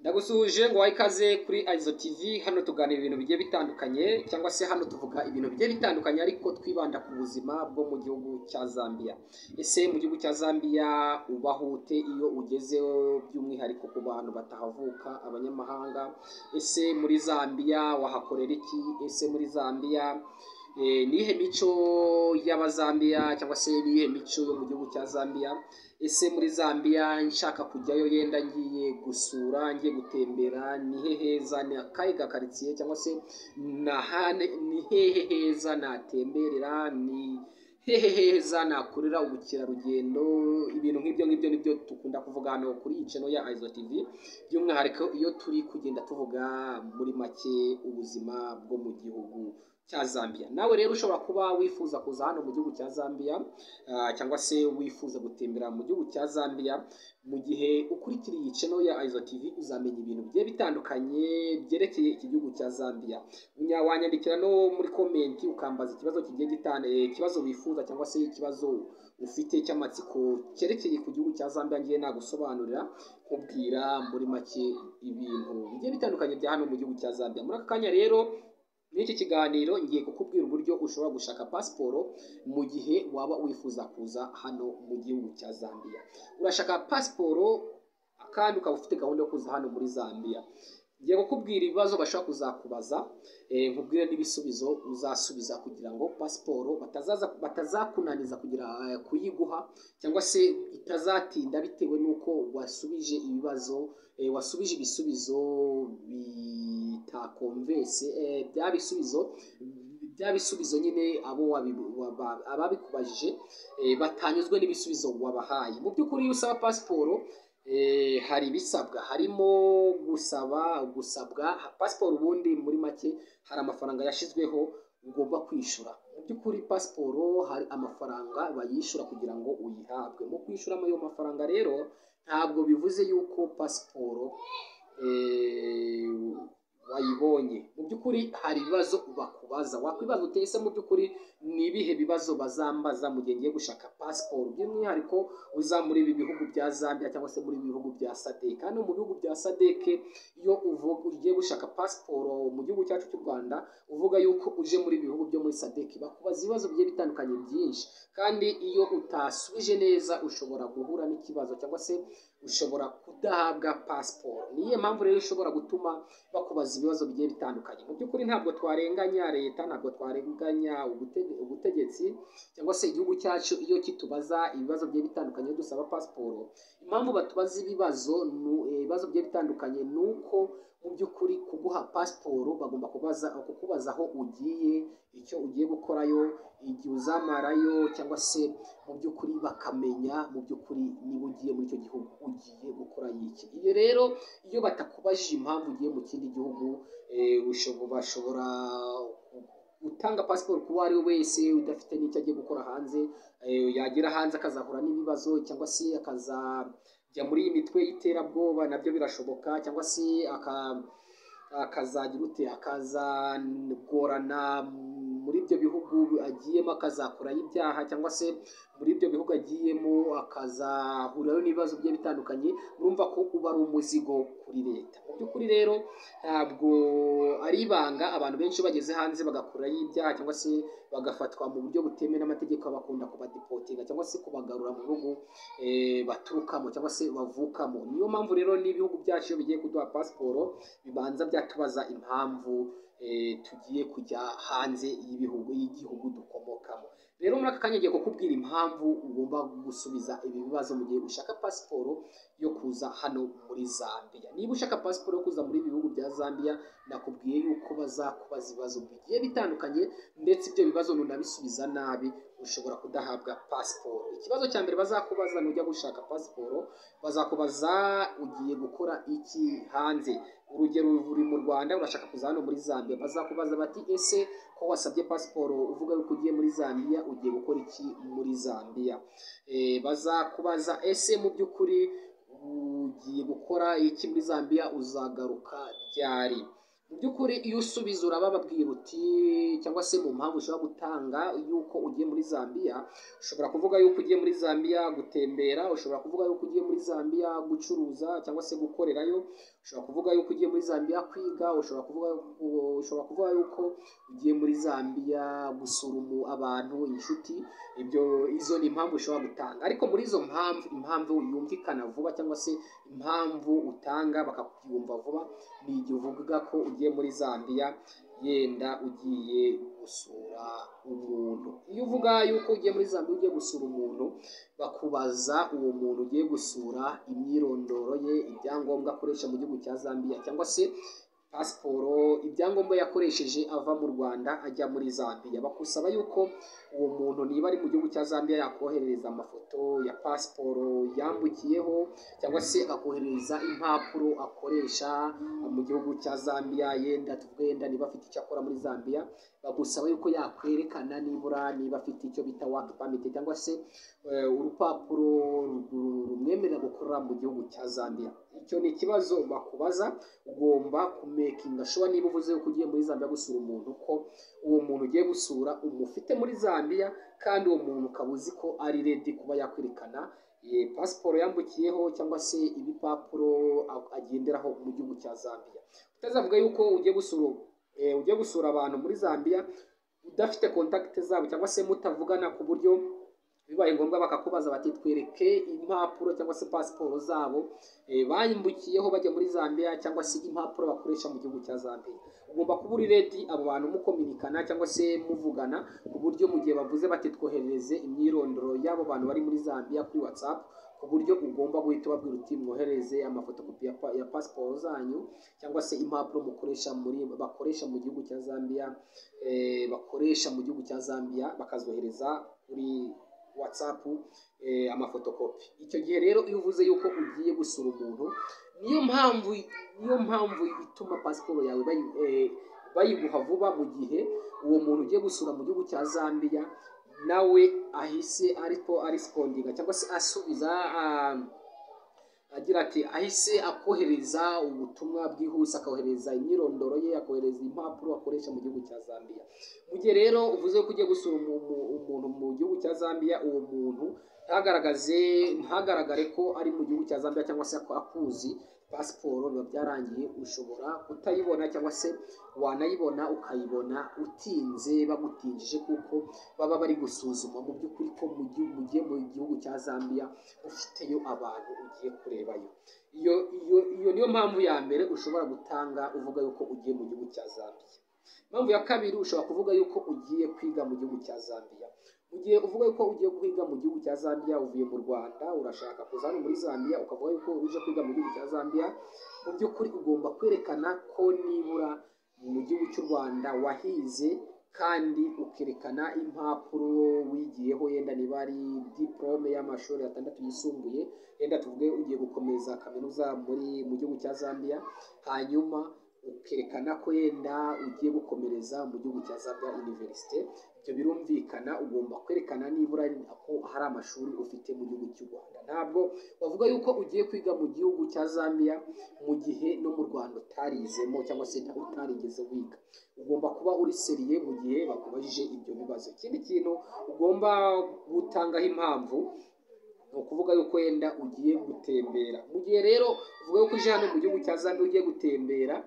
Ndagusuhuje ngo wahe ikaze kuri Aizo TV. Hano tuganira ibintu bigiye bitandukanye, cyangwa se hano tuvuga ibintu bigiye bitandukanye, ariko twibanda ku buzima bwo mu gihugu cya Zambia. Ese mu gihugu cya Zambia ubaho ute iyo ugezeyo, by'umwihariko ku bantu batahavuka, abanyamahanga? Ese muri Zambia wahakorera iki? Ese muri Zambia niyihe mico y'Abazambiya, cyangwa se niyihe mico yo mu gihugu cya Zambia? Ese muri Zambia nshaka kujyayo, yenda ngiye gusura, ngiye gutembera, ni he heza? Ni akahe gakaritsiye, cyangwa se ni hehe heza natemberera? Ni hehe heza nakorera ubukerarugendo? Ibintu nk'ibyo ngibyo nibyo dukunda kuvuga hano kuri iyi channel ya Aizo TV, by'umwihariko iyo turi kugenda tuvuga muri make ubuzima bwo mu gihugu cya Zambia. Nawe rero ushobora kuba wifuza kuza hano mu gihugu cya Zambia, cyangwa se wifuza gutembera mu gihugu cya Zambia. Mu gihe ukurikiriye iyi channel ya Aizo TV, uzamenya ibintu bigiye bitandukanye byerekeye iki gihugu cya Zambia. Wanyandikira no muri comment ukambaza ikibazo kigiye gitandukanye, ikibazo wifuza cyangwa se ikibazo ufite cy'amatsiko cyerekeye ku gihugu cya Zambia. Ngiye nagusobanurira, nkubwira muri make ibintu bigiye bitandukanye bya hano mu gihugu cya Zambia. Muri aka kanya rero, muri iki kiganiro, ngiye kukubwira uburyo ushobora gushaka pasiporo mu gihe waba wifuza kuza hano mu gihugu cya Zambia. Urashaka pasiporo kandi ukaba ufite gahunda yo kuza hano muri Zambia. Ngiye kukubwira ibibazo bashobora kuzakubaza, nkubwire n'ibisubizo uzasubiza kugira ngo pasiporo batazakunaniza kugira kuyiguha, cyangwa se itazatinda bitewe n'uko wasubije ibibazo, wasubije ibisubizo bitakomvese bya bisubizo nyine abo ababikubajije batanyuzwe n'ibisubizo wabahaye. Mu by'ukuri, iyo usaba pasiporo, hari ibisabwa, harimo gusaba, gusabwa pasiporo. Ubundi muri make hari amafaranga yashyizweho ugomba kwishyura. Mu by'ukuri pasiporo hari amafaranga bayishyura kugira ngo uyihabwe. Mu kwishyura ayo mafaranga rero, ntabwo bivuze yuko pasiporo wayibonye. Mu by'ukuri hari ibibazo bakubaza. Wakwibaza uti: "Ese mu by'ukuri ni ibihe bibazo bazambaza mu gihe ngiye gushaka pasiporo?" By'umwihariko uza muri ibi bihugu bya Zambia cyangwa se muri ibi bihugu bya SADC. Hano mu bihugu bya SADC, iyo uvuga ugiye gushaka pasiporo mu gihugu cyacu cy'u Rwanda, uvuga yuko uje muri ibi bihugu byo muri SADC, bakubaza ibibazo bigiye bitandukanye byinshi, kandi iyo utasubije neza ushobora guhura n'ikibazo cyangwa se ushobora kudahabwa pasiporo. Niyo mpamvu rero ishobora gutuma bakubaza ibibazo bigiye bitandukanye. Mu by'ukuri ntabwo twarenganya leta, ntabwo twarenganya ubutegetsi cyangwa se igihugu cyacu iyo kitubaza ibibazo bigiye bitandukanye iyo dusaba pasiporo. Impamvu batubaza ibibazo bigiye bitandukanye ni uko mu by'ukuri kuguha pasiporo bagomba kubaza kukubaza aho ugiye, icyo ugiye gukorayo, igihe uzamarayo, cyangwa se mu by'ukuri bakamenya mu by'ukuri niba ugiye muri icyo gihugu ugiye gukora iki. Iyo rero iyo batakubajije impamvu ugiye mu kindi gihugu, bashobora gutanga pasiporo ku uwo ari we wese udafite n'icyo agiye gukora hanze, yagera hanze akazahura n'ibibazo, cyangwa se akazajya muri iyi mitwe y'iterabwoba, nabyo birashoboka, cyangwa se akazagira ute, akazagorana muri ibyo bihugu agiyemo, akazakorayo ibyaha, cyangwa se muri ibyo bihugu agiyemo akazahurirayo n'ibibazo bigiye bitandukanye. Urumva ko uba ari umuzigo kuri leta. Mu by'ukuri rero ntabwo ari ibanga, abantu benshi bageze hanze bagakorayo ibyaha cyangwa se bagafatwa mu buryo butemewe n'amategeko, bakunda kubadeportinga cyangwa se kubagarura mu bihugu baturukamo cyangwa se bavukamo. Niyo mpamvu rero n'ibihugu byacu iyo bigiye kuduha pasiporo bibanza byatubaza impamvu tugiye kujya hanze y'ibihugu, y'igihugu dukomokamo. Rero muri aka kanya ngiye kukubwira impamvu ugomba gusubiza ibi bibazo mu gihe ushaka pasiporo yo kuza hano muri Zambia. Niba ushaka pasiporo yo kuza muri ibi bihugu bya Zambia, nakubwiye yuko bazakubaza ibibazo bigiye bitandukanye, ndetse ibyo bibazo nunabisubiza nabi ushobora kudahabwa pasiporo. Ikibazo cya mbere bazakubaza nujya gushaka pasiporo, bazakubaza ugiye gukora iki hanze. Urugero, uri mu Rwanda urashaka kuza hano muri Zambia, bazakubaza bati: "Ese ko wasabye pasiporo uvuga yuko ugiye muri Zambia, ugiye gukora iki muri Zambia?" Bazakubaza: "Ese mu by'ukuri ugiye gukora iki muri Zambia? Uzagaruka ryari?" Mu by'ukuri, iyo usubiza urababwira uti, cyangwa se mu mpamvu ushobora gutanga yuko ugiye muri Zambia, ushobora kuvuga yuko ugiye muri Zambia gutembera, ushobora kuvuga yuko ugiye muri Zambia gucuruza cyangwa se gukorerayo, ushobora kuvuga yuko ugiye muri Zambia kwiga, ushobora kuvuga yuko ugiye muri Zambia gusura abantu, inshuti. Ibyo, izo ni impamvu ushobora gutanga. Ariko muri izo mpamvu, impamvu yumvikana vuba cyangwa se impamvu utanga bakabyumva vuba ni igihe uvuga ko ugiye muri Zambia yenda ugiye gusura umuntu. Iyo uvuga yuko ugiye muri Zambia ugiye gusura umuntu, bakubaza uwo muntu ugiye gusura imyirondoro ye, ibyangombwa akoresha mu gihugu cya Zambia, cyangwa se pasiporo, ibyangombwa yakoresheje ava mu Rwanda ajya muri Zambia. Bakusaba yuko uwo muntu niba ari mu gihugu cya Zambia yakoherereza amafoto ya pasiporo yambukiyeho, cyangwa se akakoherereza impapuro akoresha mu gihugu cya Zambia. Yenda tuvuge yenda niba afite icyo akora muri Zambia, bagusaba yuko yakwerekana nibura niba afite icyo bita work permit, cyangwa se urupapuro rumwemerera gukorera mu gihugu cya Zambia. Icyo ni ikibazo bakubaza. Ugomba kumakinga sure, niba uvuze yuko ugiye muri Zambia gusura umuntu, ko uwo muntu ugiye gusura umufite muri Zambia, kandi uwo muntu ukaba uzi ko ari ready kuba yakwerekana pasiporo yambukiyeho cyangwa se ibipapuro agenderaho mu gihugu cya Zambia. Utazavuga yuko ugiye gusura abantu muri Zambia udafite contact zabo, cyangwa se mutavugana, ku buryo bibaye ngombwa bakakubaza bati: "Twereke impapuro cyangwa se pasiporo zabo bambukiyeho bajya muri Zambia, cyangwa se impapuro bakoresha mu gihugu cya Zambia." Ugomba kuba uri ready, abo bantu mukominikana cyangwa se muvugana, ku buryo mu gihe bavuze bati: "Twoherereze imyirondoro y'abo bantu bari muri Zambia kuri WhatsApp," ku buryo ugomba guhita ubabwira uti: "Mwohereze amafotokopi ya pasiporo zanyu, cyangwa se impapuro mukoresha muri bakoresha mu gihugu cya Zambia." Bakoresha mu gihugu cya Zambia, bakazohereza kuri WhatsApp amafotokopi. Icyo gihe rero, iyo uvuze yuko ugiye gusura umuntu, niyo mpamvu ituma pasiporo yawe bayiguha vuba, mu gihe uwo muntu ugiye gusura mu gihugu cya Zambia nawe ahise ariko arespondinga, cyangwa se asubiza, agira ati ahise akohereza ubutumwa bwihuse, akohereza imyirondoro ye, akohereza impapuro akoresha mu gihugu cya Zambia. Mu gihe rero uvuze ko ugiye gusura umuntu mu gihugu cya Zambia, uwo muntu ntagaragare ko ari mu gihugu cya Zambia cyangwa se ko akuzi, pasiporo biba byarangiye, ushobora kutayibona, cyangwa se wanayibona ukayibona utinze, bagutinjije, kuko baba bari gusuzuma mu by'ukuri ko mu gihe ugiye mu gihugu cya Zambia ufiteyo abantu ugiye kurebayo. Iyo niyo mpamvu ya mbere ushobora gutanga uvuga yuko ugiye mu gihugu cya Zambia. Impamvu ya kabiri, ushobora kuvuga yuko ugiye kwiga mu gihugu cya Zambia. Mu gihe uvuga yuko ugiye kwiga mu gihugu cya Zambia, uvuye mu Rwanda urashaka kuza hano muri Zambia, ukavuga yuko uje kwiga mu gihugu cya Zambia, mu by'ukuri ugomba kwerekana ko nibura mu gihugu cy'u Rwanda wahize, kandi ukerekana impapuro wigiyeho, yenda niba ari diporome y'amashuri 6 yisumbuye, yenda tuvuge ugiye gukomeza kaminuza mu gihugu cya Zambia, hanyuma ukerekana ko yenda ugiye gukomereza mu gihugu cya Zambia université. Ibyo birumvikana, ugomba kwerekana nibura ko hari amashuri ufite mu gihugu cy'u Rwanda. Ntabwo wavuga yuko ugiye kwiga mu gihugu cya Zambia mu gihe no mu Rwanda utarizemo, cyangwa se utarigeze wiga. Ugomba kuba uri sérieux mu gihe bakubajije ibyo bibazo. Ikindi kintu ugomba gutangaho impamvu ni ukuvuga yuko wenda ugiye gutembera. Mu gihe rero uvuga yuko uje hano mu gihugu cya Zambia ugiye gutembera,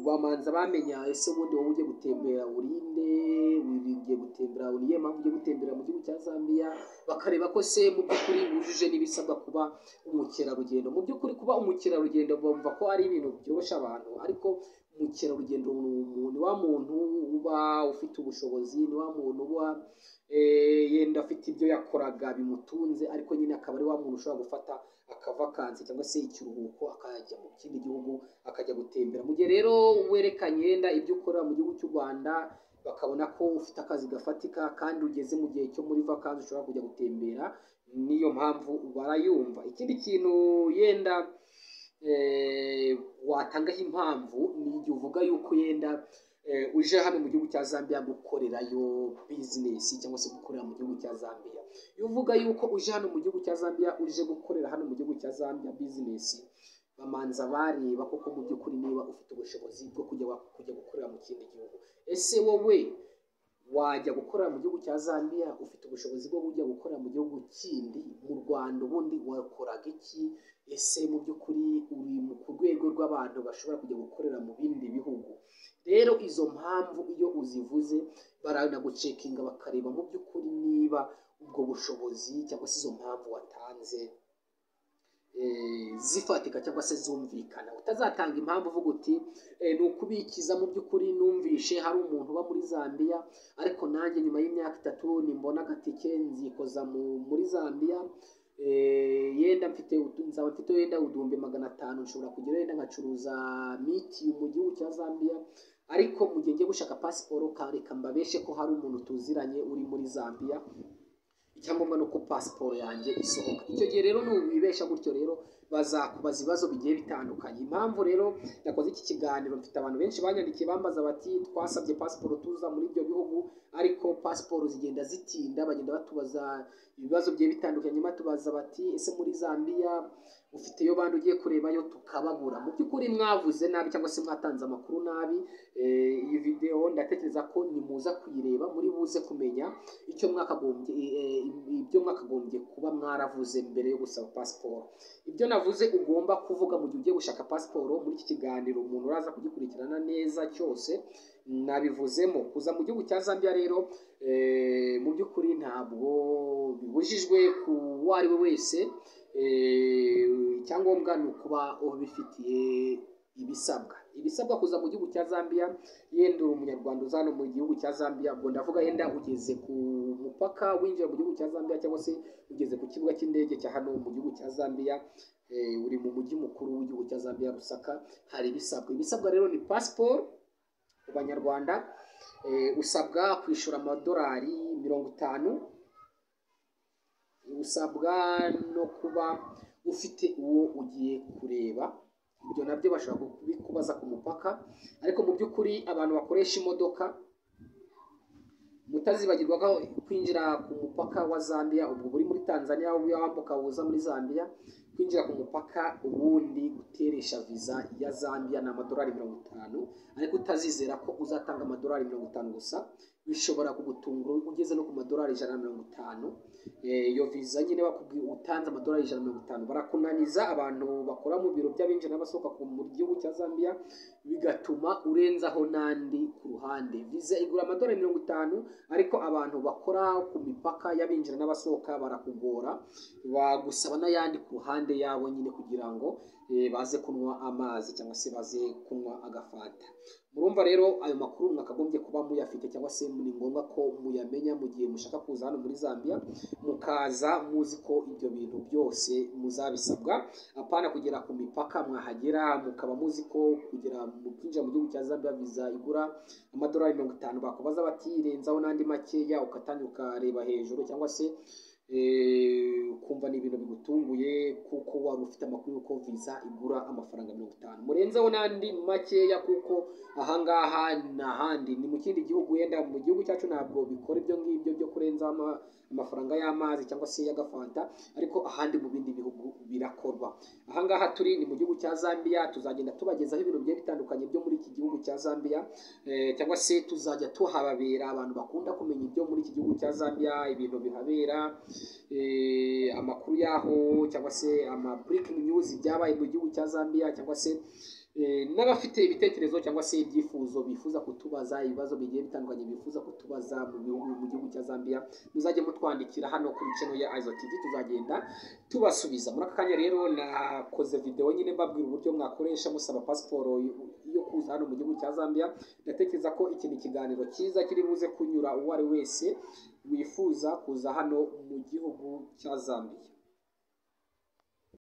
bamanza bamenya: ese ubundi wowe ugiye gutembera urinde? Ugiye gutembera niyo mpamvu ugiye gutembera mu gihugu cya Zambia? Bakareba ko se mu by'ukuri wujuje n'ibisabwa kuba umukerarugendo. Mu by'ukuri, kuba umukerarugendo bumva ko ari ibintu byoroshya abantu, ariko umukerarugendo ni umuntu, wa muntu uba ufite ubushobozi, ni wa muntu uba yenda afite ibyo yakoraga bimutunze, ariko nyine akaba ari wa muntu ushobora gufata akavakansi cyangwa se ikiruhuko, akajya mu kindi gihugu akajya gutembera. Mu gihe rero werekanye yenda ibyo ukora mu gihugu cy'u Rwanda, bakabona ko ufite akazi gafatika kandi ugeze mu gihe cyo muri vakansi ushobora kujya gutembera, niyo mpamvu barayumva. Ikindi kintu yenda watangaho impamvu ni igihe uvuga yuko yenda uje hano mu gihugu cya Zambia gukorerayo bizinesi, cyangwa se gukorera mu gihugu cya Zambia. Iyo uvuga yuko uje hano mu gihugu cya Zambia uje gukorera hano mu gihugu cya Zambia bizinesi. Bamanza bareba koko mu by'ukuri niba ufite ubushobozi bwo kujya gukorera mu kindi gihugu. Ese wowe wajya gukorera mu gihugu cya Zambia ufite ubushobozi bwo kujya gukorera mu gihugu kindi? Mu Rwanda ubundi wakoraga iki? Ese mu by'ukuri uri ku rwego rw'abantu bashobora kujya gukorera mu bindi bihugu? Rero izo mpamvu iyo uzivuze, baranagucekinga, bakareba mu by'ukuri niba ubwo bushobozi cyangwa se izo mpamvu watanze zifatika cyangwa se zumvikana. Utazatanga impamvu uvuga uti: "Ni ukubikiza, mu by'ukuri numvishe hari umuntu uba muri Zambia, ariko nanjye nyuma y'imyaka 3 nimbona agatike nzikoza muri Zambia, yenda mfite nzaba mfite wenda 500,000, nshobora kugera wenda nkacuruza miti mu gihugu cya Zambia, ariko mu gihe ngiye gushaka pasiporo, reka mbabeshe ko hari umuntu tuziranye uri muri Zambia, icyangombwa ni uko pasiporo yanjye isohoka." Icyo gihe rero nubibesha gutyo rero, bazakubaza ibibazo bigiye bitandukanye. Impamvu rero nakoze iki kiganiro, mfite abantu benshi banyandikiye bambaza bati: "Twasabye pasiporo tuza muri ibyo bihugu, ariko pasiporo zigenda zitinda, bagenda batubaza ibibazo bigiye bitandukanye, batubaza bati: 'Ese muri Zambia ufiteyo bandi ugiye kurebayo?' Tukababura. Mu by'ukuri mwavuze nabi cyangwa se mwatanze amakuru nabi." Iyi video ndatekereza ko nimuza kuyireba muri buze kumenya icyo mwakagombye, ibyo mwakagombye kuba mwaravuze mbere yo gusaba pasiporo. Ibyo navuze ugomba kuvuga mu gihe ugiye gushaka pasiporo, muri iki kiganiro umuntu uraza kugikurikirana neza cyose nabivuzemo. Kuza mu gihugu cya Zambia rero, mu by'ukuri ntabwo bibujijwe ku uwo ari we wese. Icyangombwa ni ukuba ubifitiye ibisabwa. Ibisabwa kuza mu gihugu cya Zambia, yenda uri umunyarwanda uza hano mu gihugu cya Zambia, ubwo ndavuga yenda ugeze ku mupaka winjira mu gihugu cya Zambia, cyangwa se ugeze ku kibuga cy'indege cya hano mu gihugu cya Zambia, uri mu mujyi mukuru w'igihugu cya Zambia, Lusaka, hari ibisabwa. Ibisabwa rero ni pasiporo ku banyarwanda, usabwa kwishyura amadolari 50, usabwa no kuba ufite uwo ugiye kureba. Ibyo nabyo bashobora kubikubaza ku mupaka. Ariko mu by'ukuri abantu bakoresha imodoka, mutazibagirwa ko kwinjira ku mupaka wa Zambia, ubwo buri muri Tanzania wambuka uza muri Zambia, kwinjira ku mupaka ubundi guteresha viza ya Zambia ni amadolari 50. Ariko utazizera ko uzatanga amadolari 50 gusa, bishobora kugutungura ugeze no ku madolari 150. Iyo viza nyine bakubwiye utanze amadolari 150, barakunaniza abantu bakora mu biro by'abinjira n'abasohoka mu gihugu cya Zambia, bigatuma urenzaho n'andi ku ruhande. Viza igura amadolari 50, ariko abantu bakora ku mipaka y'abinjira n'abasohoka barakugora, bagusaba n'ayandi ku ruhande yabo nyine kugira ngo baze kunywa amazi cyangwa se baze kunywa agafanta. Murumva rero ayo makuru mwakagombye kuba muyafite, cyangwa se ni ngombwa ko muyamenya mu gihe mushaka kuza hano muri Zambia, mukaza muzi ko ibyo bintu byose muzabisabwa, apana kugera ku mipaka, mwahagera mukaba muzi ko kugera mu kwinjira mu gihugu cya Zambia viza igura amadolari 50, bakubaza bati: "Renzaho n'andi makeya," ugatangira ukareba hejuru, cyangwa se ukumva ni ibintu bigutunguye kuko wari ufite amakuru y'uko viza igura amafaranga 50. Murenzeho n'andi makeya, kuko ahangaha ni ahandi, ni mu kindi gihugu. Wenda mu gihugu cyacu ntabwo bikora ibyo ngibyo byo kurenzaho amafaranga y'amazi cyangwa se y'agafanta, ariko ahandi mu bindi bihugu birakorwa. Ahangaha turi ni mu gihugu cya Zambia. Tuzagenda tubagezaho ibintu bigiye bitandukanye byo muri iki gihugu cya Zambia, cyangwa se tuzajya tuhababera abantu bakunda kumenya ibyo muri iki gihugu cya Zambia, ibintu bihabera, amakuru yaho, cyangwa se ama breaking news byabaye mu gihugu cya Zambia, cyangwa se n'abafite ibitekerezo cyangwa se ibyifuzo bifuza kutubaza, ibibazo bigiye bitandukanye bifuza kutubaza mu gihugu cya Zambia, muzajye mutwandikira hano kuri channel ya Aizo TV, tuzagenda tubasubiza. Muri aka kanya rero nakoze video nyine mbabwira uburyo mwakoresha musaba pasiporo yo kuza hano mu gihugu cya Zambia. Ndatekereza ko iki ni ikiganiro cyiza kiri buze kunyura uwo ari wese wifuza kuza hano mu gihugu cya Zambia.